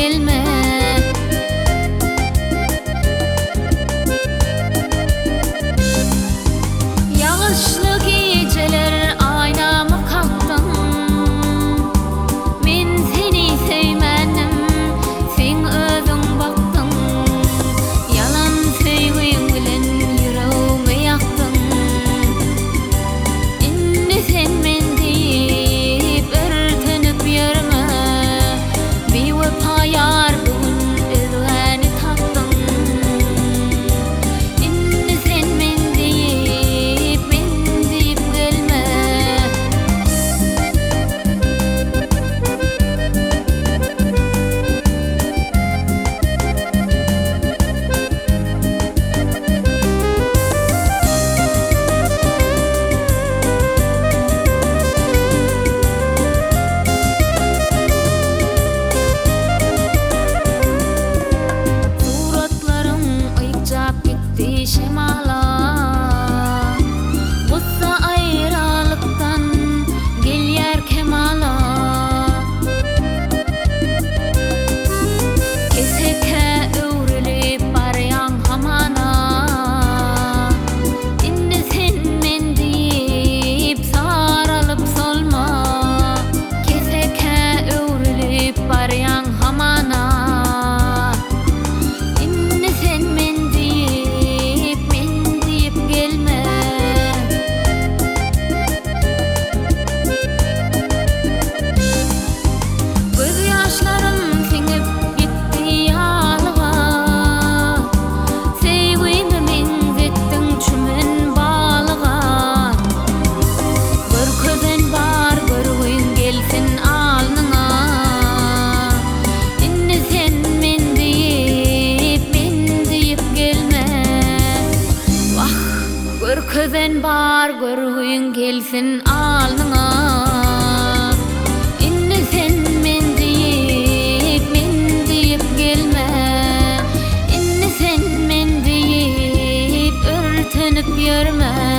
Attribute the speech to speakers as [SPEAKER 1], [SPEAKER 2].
[SPEAKER 1] gelme. Ýagyşly gijeler aýnamy kakdyň. Men seni söýmändim, seň özüň bakdyň. Ýalan söýgiň bilen ýüregimi ýakdyň. Indi sen men diýip örtenip ýörme. Biwepa ýar bu gün özgäni tapdyň. Indi sen men diýip, men diýip gelme. Suratlaryň ykjap gitdi şemala. Gussa aýralykdan gelýär kemala. Kesekä öwrülip barýaň hamana. Indi sen men diýip saralyp solma. Kesekä öwrülip barýaň hamana. Indi sen men diýip, men diýip gelme. Gözýaşlarym siňip gitdi ýalyga. Söýgimi meňzetdiň çümen balyga. Görkezen bar görgüň gelsin alnyňa. Indi sen men diýip, men diýip gelme. Wah, görkezen bar görgüň gelsin alnyňa. Indi sen men diýip, men diýip gelme. Indi sen men diýip örtenip ýörme.